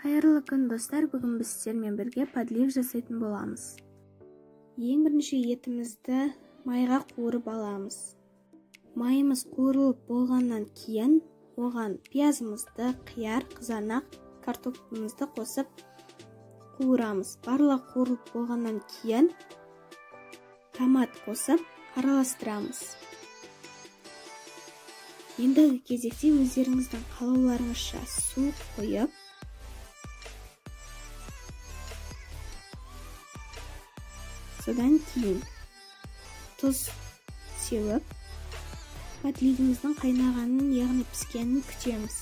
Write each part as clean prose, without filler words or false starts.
Қайырлы күн, достар! Бүгін біз сіздермен бірге подлив жасайтын боламыз. Ең бірінші етімізді майға қуырып аламыз. Майымыз қуырылып болғаннан кейін оған пиязымызды, қияр, қызанақ, картопымызды қосып қуырамыз. Барлығы қуырылып болғаннан кейін томат қосып араластырамыз. Ендігі кезекте өздеріңіздің қалауларыңызша су құйып, содан кейін тұз сеуіп, подливіміздің қайнағанын, яғни піскенін күтеміз.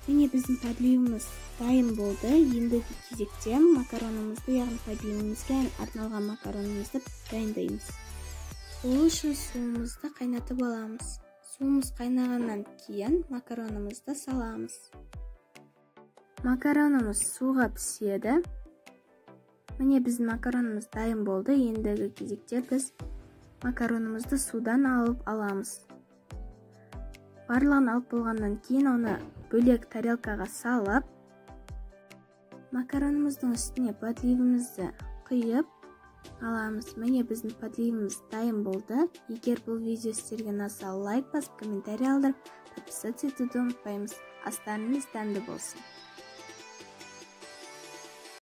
Міне, біздің подливіміз дайын болды. Ендігі кезекте макаронымызды, яғни подливімізге арналған макаронымызды дайындаймыз. Ол үшін суымызды қайнатып аламыз. Суымыз қайнағаннан кейін макаронымызды саламыз. Макаронымыз суға піседі. Міне, біздің макаронымыз дайын болды. Ендігі кезекте біз макаронымызды судан алып аламыз. Барлығын алып болғаннан кейін оны бөлек тарелкаға салып, макаронымыздың үстіне подливімізді құйып аламыз. Міне, біздің подливіміз дайын болды. Егер бұл видео сіздерге ұнаса, лайк басып, комментарий қалдырып, подписаться етуді ұмытпаймыз. Астарыңыз дәмді болсын.